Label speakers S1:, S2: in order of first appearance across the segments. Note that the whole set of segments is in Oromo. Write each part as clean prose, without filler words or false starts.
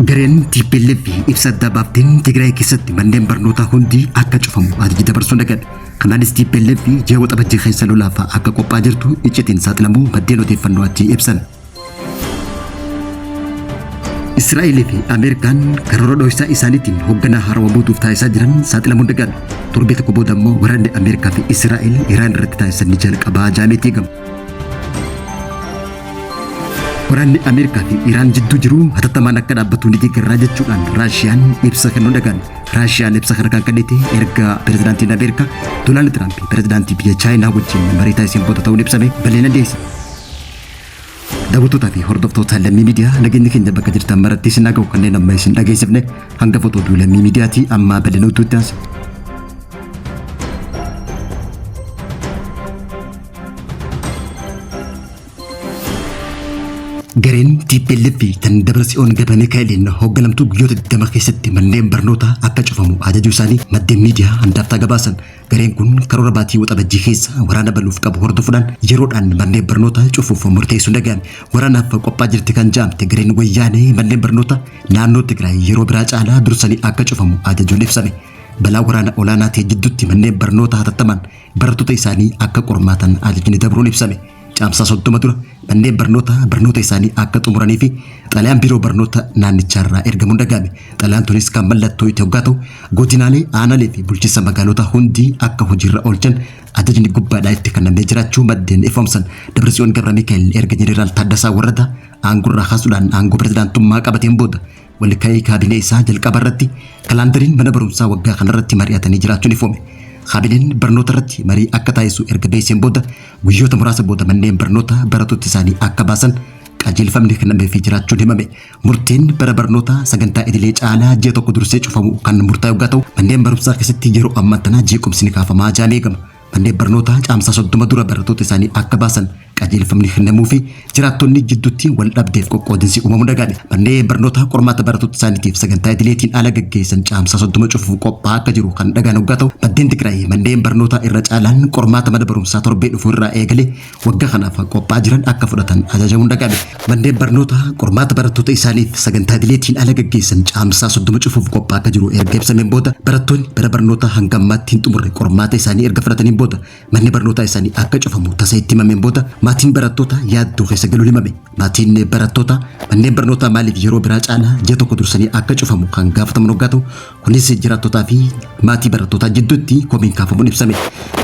S1: Gareen TPLF ibsa addaa baafteen Tigraay keessatti manneen barnootaa hundi akka cufamu ajaja dabarsuun dhaga'ame. Kanaanis TPLF ji'a Waxabajjii keessa lolaaf akka qophaa'aa jirtu iccitiin saaxilamuu maddeen odeeffannoo achii ibsan. Israa'elii fi Ameerikaan karoora dhohisaa isaaniitiin hoogganaa haarawaa muuduuf taasisaa jiran saaxilamuun dhaga'ame. Torbee tokko booda immoo waraanni Ameerikaa fi Israa'el Iraan irratti taasisan ni jalqabaa jedhameeti eegama. Waraanni Ameerikaa fi Iraan jidduu jiru hatattamaan akka dhaabbatu ni deeggarraa jechuudhaan Raashiyaan ibsa kennuu dhaga'ame. Raashiyaan ibsa kana kan kennite erga pirezidaantiin Ameerikaa Doonaald Tiraamp pirezidaantii biyya Chaayinaa wajjin marii taasiseen booda ta'uun ibsame bal'ina dhiyeesse. Daawwattootaa fi hordoftoota Lammii Miidiyaa, nageenyi keenya bakka jirtan maratti isin haa ga'u. Kanneen amma isin dhageessifne hanga footoo Lammii Miidiyaatii, amma bal'ina utuutti aansa. Gareen TPLF tan Dabratsiyoon Gabramikaa'eliin hoogganamtuu guyyoota 20 keessatti manneen barnootaa akka cufamu ajajuu isaanii maddeen miidiyaa handaaftaa gabaasan. Gareen kun karoora baatii Waxabajjii keessa waraana banuuf qabu hordofuudhaan yeroodhaan manneen barnootaa cufuuf murteessuun dhaga'ame. Waraanaaf qophaa jirti kan jedhamte gareen wayyaanee manneen barnootaa naannoo Tigraay yeroo biraa caalaa dursanii akka cufamu ajajuun ibsame. Balaa waraana olaanaa ta'e jidduutti manneen barnootaa hatattamaan barattoota isaanii akka qormaatan ajajni dabruun ibsame. Caamsaa 30 dura manneen barnootaa barnoota isaanii akka xumuranii fi xalayaan biiroo barnoota naannichaarraa ergamuun dhaga'ame. Xalayaan tunis kan mallattoo itti hoggaa ta'u, godinaalee, aanaalee fi bulchiinsa magaalotaa hundi akka hojiirra oolchan ajajni gubbaadhaa itti kennamee jiraachuu maddeen ifoomsan. Dabratsiyoon Gabra Mikaa'el erga Jeneraal Taaddasaa Warradaa aangoorraa kaasuudhaan aangoo pirezidaantummaa qabateen booda walga'ii kaabinee isaa jalqaba irratti kalaandariin mana barumsaa waggaa kanarratti mari'atanii jiraachuun ifoome. Kaabineen barnoota irratti marii akka taasisu erga beeksiseen booda guyyoota muraasa booda manneen barnoota barattoota isaanii akka baasan qajeelfamni kennameefii jiraachuun himame. Murteen bara barnootaa sagantaa idilee caalaa ji'a tokko dursee cufamu kan murtaa'e yoggaa ta'u, manneen barumsaa keessatti yeroo ammaa tanaa jeequmsi ni kaafamaa jedhamee eegama. Manneen barnootaa Caamsaa 30 dura barattoota isaanii akka baasan qajeelfamni kennamuu fi jiraattonni jidduutti wal dhabdeef qoqqoodinsi uumamuu dhaga'ame. Manneen barnootaa qormaata barattoota isaaniitiif sagantaa idileetiin ala gaggeessan Caamsaa 30 cufuuf qophaa'aa akka jiru kan dhagaan hoggaa ta'u, maddeen Tigraay manneen barnootaa irra caalaan qormaata mana barumsaa torbee dhufu irraa eegalee waggaa kanaaf qophaa'aa jiran akka fudhatan ajajamuun dhaga'ame. Manneen barnootaa qormaata barattoota isaaniif sagantaa idileetiin ala gaggeessan Caamsaa 30 cufuuf qophaa'aa akka jiru erga ibsameen booda, barattoonni bara barnootaa hanga ammaatti hin xumurre qormaata isaanii erga fudhataniin booda manni barnootaa isaanii akka cufamu tasa itti himameen booda maatiin barattoota yaaddoo keessa galuun himame. Maatiin barattoota manneen barnootaa maaliif yeroo biraa caalaa ji'a tokko dursanii akka cufamu kan gaafataman hoggaa ta'u, kunis jiraattotaa fi maatii barattootaa jidduutti komiin kaafamuun ibsame.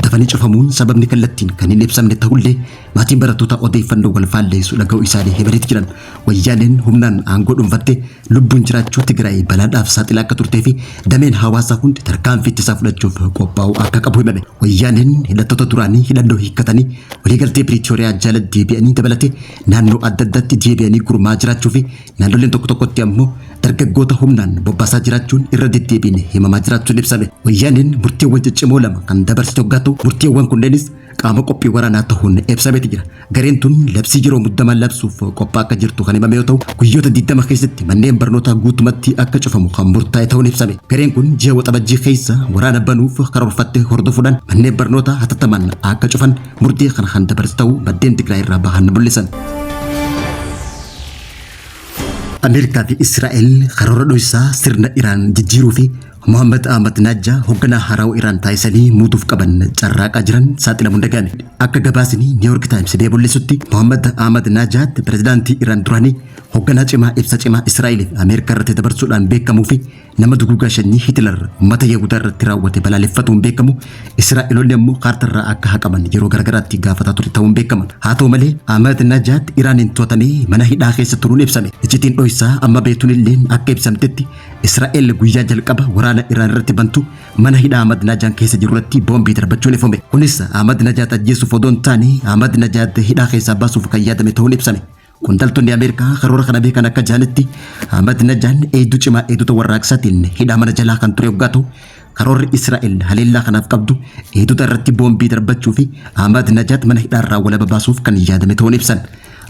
S1: Dafanii cufamuun sababni kallattiin kan hin ibsamne ta'ullee maatiin barattootaa odeeffannoo wal faalleessu dhaga'uu isaanii himaniiti jiran. Wayyaaneen humnaan aangoo dhuunfatte lubbuun jiraachuu Tigraay balaadhaaf saaxilaa akka turtee fi dameen hawaasaa hundi tarkaanfii ittisaa fudhachuuf qophaa'uu akka qabu himame. Wayyaaneen hidhattoota duraanii hidhannoo hiikkatanii waliigaltee Piriitooriyaa jala deebi'anii dabalatee naannoo adda addaatti deebi'anii gurmaa'aa jiraachuu fi naannoleen tokko tokkotti ammoo dargaggoota humnaan bobbaasaa jiraachuun irra deddeebiin himamaa jiraachuun ibsame. Wayyaaneen murteewwan ciccimoo lama kan dabarsite hoggaa ta'u, murteewwan kunneenis qaama qophii waraanaa ta'uun ibsameeti jira. Gareen tun labsii yeroo muddamaa labsuuf qophaa akka jirtu kan himame yoo ta'u, guyyoota 20 keessatti manneen barnootaa guutumatti akka cufamu kan murtaa'e ta'uun ibsame. Gareen kun ji'a Waxabajjii keessa waraana banuuf karoorfatte hordofuudhaan manneen barnootaa hatattamaan akka cufan murtee kana kan dabarse ta'uu maddeen Tigraay irraa bahan mul'isan. Ameerikaa fi Israa'el karoora dhohisaa sirna Iraan jijjiiruu fi Mohammad Ahmad Najjaa hoogganaa haarawaa Iraan taasisanii muuduuf qaban carraaqaa jiran saaxilamuun dhaga'ame. Akka gabaasni New York Times bee mul'isutti, Mohammad Ahmad Najaad pirezidaantii Iraan duraanii, hoogganaa cimaa ibsa cimaa Israa'el fi Ameerikaa irratti dabarsuudhaan beekamuu fi nama duguugaa sanyii Hitler uummata Yahudaa irratti raawwate balaaleffatuun beekamu, Israa'eloonni ammoo kaartarraa akka haqaman yeroo garagaraatti gaafataa ture ta'uun beekama. Haa ta'u malee, Ahmad Najaad Iraaniin to'atamee mana hidhaa keessa turuun ibsame. Iccitiin dhoysaa amma beetuun illee akka ibsamtetti, Israa'el guyyaa jalqaba waraana Iraan irratti bantu mana hidhaa Ahmad Najaan keessa jiru irratti boombii darbachuun ifame. Kunis Ahmad Najaad ajjeesuuf odoo hin taane Ahmad Najaad hidhaa keessaa baasuuf kan yaadame ta'uun ibsame. Qondaaltonni Ameerikaa karoora kana beekan akka jedhanitti, Ahmad Najaan eegduu cimaa eegdota warraaqsaatiin hidhaa mana jalaa kan ture yoggaa ta'u, karoorri Israa'el haleellaa kanaaf qabdu eegdota irratti boombii darbachuu fi Ahmad Najaad mana hidhaarraa walaba baasuuf kan yaadame ta'uun ibsan.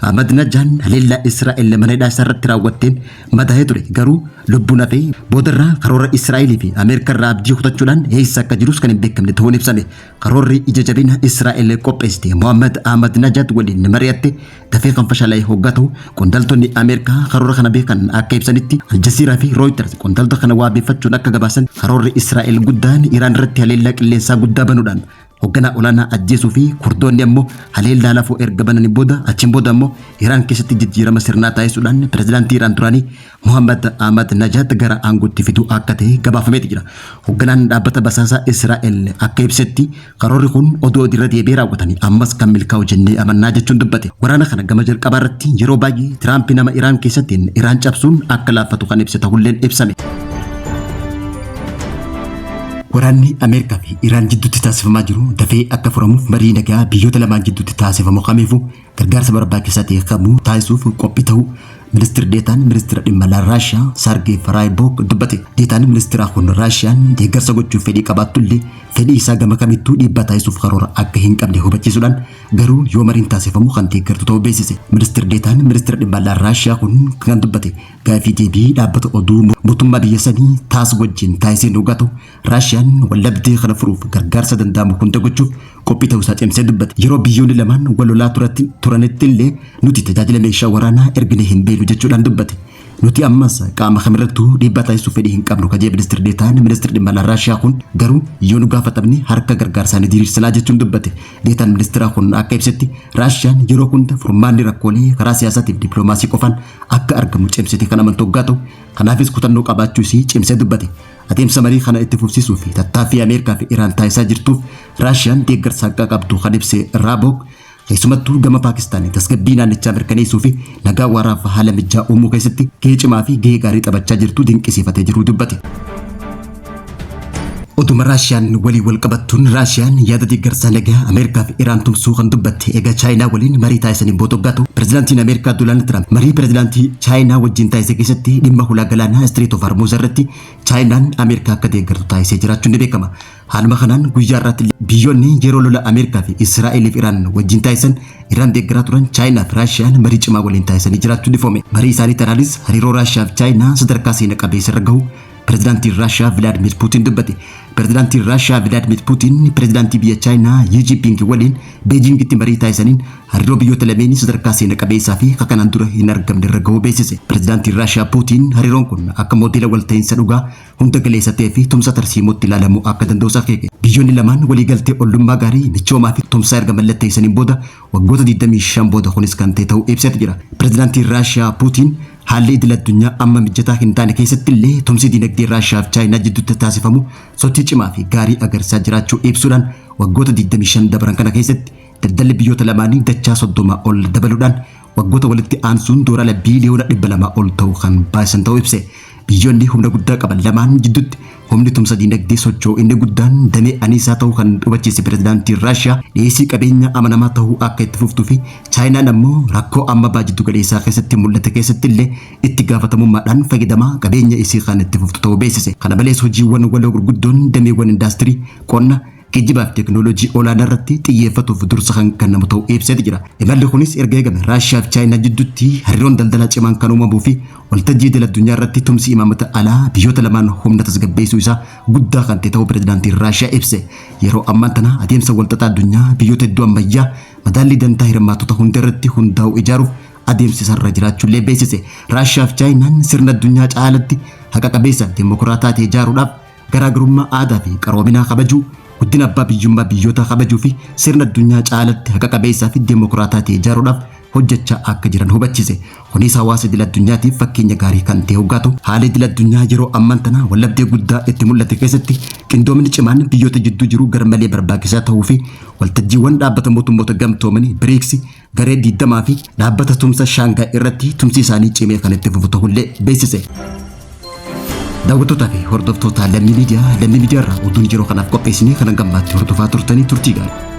S1: Ahmad Najaan haleellaa Israa'el mana hidhaa isaa irratti raawwatteen madaa'ee ture, garuu lubbuun hafee boodarraa karoora Israa'elii fi Ameerikaa irraa abdii kutachuudhaan eessa akka jirus kan hin beekamne ta'uun ibsame. Karoorri ija jabina Israa'el qopheessite Mohammad Ahmad Najad waliin mari'atte dafee kan fashalaa'e hoggaa ta'u, qondaaltonni Ameerikaa karoora kana beekan akka ibsanitti, Aljazeeraa fi Reuters qondaaltota kana wabeeffachuun akka gabaasan, karoorri Israa'el guddaan Iraan irratti haleellaa qilleensaa guddaa banuudhaan hoogganaa olaanaa ajjeesuu fi Kurdoonni ammoo haleellaa lafoo erga bananii booda, achiin booda ammoo Iraan keessatti jijjiirama sirnaa taasisuudhaan pirezidaantii Iraan duraanii Mohammad Ahmad Najad gara aangootti fiduu akka ta'e gabaafameeti jira. Hoogganaan dhaabbata basaasaa Israa'el akka ibsetti, karoorri kun odoo irra deebi'ee raawwatanii ammas kan milkaa'u jennee amannaa jechuun dubbate. Waraana kana gama jalqabaa irratti yeroo baay'ee Tiraamp nama Iraan keessatti Iraan cabsuun akka laaffatu kan ibse ta'ulleen ibsame. Waraanni Ameerikaa fi Iraan jidduutti taasifamaa jiru dafee akka furamuuf marii nagaa biyyoota lamaan jidduutti taasifamu kamiifuu gargaarsa barbaachisaa ta'e kamuu taasisuuf qophii ta'uu Ministir Deetaan Ministira Dhimma Alaa Raashiyaa Saargee Faraaybook dubbate. Deetaan ministiraa kun Raashiyaan deeggarsa gochuuf fedhii qabaattullee fedhii isaa gama kamittuu dhiibbaa taasisuuf karoora akka hin qabne hubachiisuudhaan, garuu yoo mariin taasifamu kan deeggartu ta'uu beeksise. Ministir Deetaan Ministira Dhimma Alaa Raashiyaa kun kan dubbate gaafii deebii dhaabbata oduu mootummaa biyya sanii Taas wajjin taasiseen dhugaa ta'u, Raashiyaan wallabdee kana furuuf gargaarsa danda'amu hunda gochuuf qophii ta'uu isaa cimsee dubbate. Yeroo biyyoonni lamaan wal lolaa turanitti illee nuti tajaajila meeshaa waraanaa erginee hin beeknu jechuudhaan dubbate. Nuti ammas qaama kamirrattuu dhiibbaa taasisuuf fedhii hin qabnu kajee ministir Deetaan ministir dhimma alaa Raashiyaa kun, garuu yoo nu gaafatamne harka gargaarsaa ni diriirsinaa jechuun dubbate. Deetaan ministiraa kun akka ibsetti, Raashiyaan yeroo hunda furmaanni rakkoolee karaa siyaasaatiif dippiloomaasii qofaan akka argamu cimsite kan amantu hoggaa ta'u, kanaafis kutannoo qabaachuu isii cimsee dubbate. Adeemsa marii kana itti fufsiisuu fi tattaaffii Ameerikaa fi Iraan taasisaa jirtuuf Raashiyaan deeggarsa akka qabdu kan ibse Raabook, keessumattuu gama Paakistaan tasgabbii naannichaa mirkaneessuu fi nagaa waaraaf haala mijaa uumuu keessatti gahee cimaa fi gahee gaarii taphachaa jirtu dinqisiifatee jiru dubbate. Oduma Raashiyaan walii wal qabattuun, Raashiyaan yaada deeggarsaa nagaa Ameerikaa fi Iraan tumsuu kan dubbatte egaa Chaayinaa waliin marii taasisaniin booda hoggaa ta'u, pirezidaantiin Ameerikaa Doonaald Tiraamp marii pirezidaantii Chaayinaa wajjin taasise keessatti dhimma hulaa galaanaa Strait of Hormuz irratti Chaayinaan Ameerikaa akka deeggartu taasisee jiraachuun ni beekama. Haaluma kanaan guyyaa irraatti biyyoonni yeroo lola Ameerikaa fi Israa'eliif Iraan wajjin taasisan Iraan deeggaraa turan Chaayinaa fi Raashiyaan marii cimaa waliin taasisanii jiraachuun ifoome. Marii isaanii tanaanis hariiroo Raashiyaa fi Chaayinaa sadarkaa seena qabeessa irra gahu pirezidaantiin Raashiyaa Vilaadimir Puutiin dubbate. Pirezidaantiin Raashiyaa Vilaadimir Puutiin pirezidaantii biyya Chaayinaa Yi Jinping waliin Beejingitti marii taasisaniin hariiroo biyyoota lameenii sadarkaa seena qabeessaa fi kanaan dura hin argamne irra gahuu beeksise. Pirezidaantiin Raashiyaa Puutiin hariiroon kun akka moodeela walta'iinsa dhugaa hunda galeessa ta'ee fi tumsa tarsiimootti ilaalamuu akka danda'u akeeke. Biyyoonni lamaan waliigaltee ollummaa gaarii, michoomaa fi tumsaa erga mallatteessaniin booda waggoota 25 booda kunis kan ta'e ta'uu ibseeti jira. Pirezidaantiin Raashiyaa Puutiin haalli idil addunyaa amma mijataa hin taane keessatti illee tumsi dinagdee Raashiyaa fi Chaayinaa jidduutti taasifamu sochii cimaa fi gaarii agarsiisaa jiraachuu ibsuudhaan, waggoota 25 dabran kana keessatti daldalli biyyoota lamaanii dachaa 30 ol dabaluudhaan waggoota walitti aansuun doolaara biiliyoona 200 ol ta'u kan baasisan ta'uu ibse. Biyyoonni humna guddaa qaban lamaan jidduutti humni tumsa dinagdee socho'u inni guddaan damee aniisaa ta'uu kan hubachiise pirezidaantiin Raashiyaa, dhiyeessii qabeenya amanamaa ta'uu akka itti fuftuu fi Chaayinaan ammoo rakkoo amma baha jiddu galeessaa keessatti mul'ate keessatti illee itti gaafatamummaadhaan fayyadamaa qabeenya isii kan itti fuftu ta'uu beeksise. Kana malees hojiiwwan waloo gurguddoon dameewwan indaastirii, qonna, geejjibaa fi teekinooloojii olaanaa irratti xiyyeeffatuuf dursa kan kennamu ta'uu ibseeti jira. Imalli kunis erga eegame Raashiyaa fi Chaayinaa jidduutti hariiroon daldalaa cimaan kan uumamuu fi waltajjii idil addunyaa irratti tumsi imaammata alaa biyyoota lamaan humna tasgabbeessuu isaa guddaa kan ta'e ta'uu pirezidaantiin Raashiyaa ibse. Yeroo ammaan tana adeemsa walxaxaa addunyaa biyyoota hedduu ammayyaa madaallii dantaa hirmaattota hunda irratti hundaa'u ijaaruuf adeemsa isarra jiraachuullee beeksise. Raashiyaa fi Chaayinaan sirna addunyaa caalatti haqa qabeessa dimokiraataa ta'e ijaaruudhaaf garaagarummaa aadaa fi qaroominaa kabajuu, guddina abbaa biyyummaa biyyootaa kabajuu fi sirna addunyaa caalatti haqa qabeessaa fi dimokiraataa ta'e ijaaruudhaaf hojjechaa akka jiran hubachiise. Kunis hawaasa idil addunyaatiif fakkeenya gaarii kan ta'e hoggaa ta'u, haala idil addunyaa yeroo ammaan tana wallabdee guddaa itti mul'ate keessatti qindoomni cimaan biyyoota jidduu jiru garmalee barbaachisaa ta'uu fi waltajjiiwwan dhaabbata mootummoota gamtoomanii, BRICS, garee 20 fi dhaabbata tumsa Shaangaay irratti tumsi isaanii cimee kan itti fufu ta'ullee beeksise. Daawwattootaa fi hordoftoota Lammii Miidiyaa, Lammii Miidiyaa irraa oduun yeroo kanaaf qopheessinee kan hangammaatti hordofaa turtanii, turtii gaarii.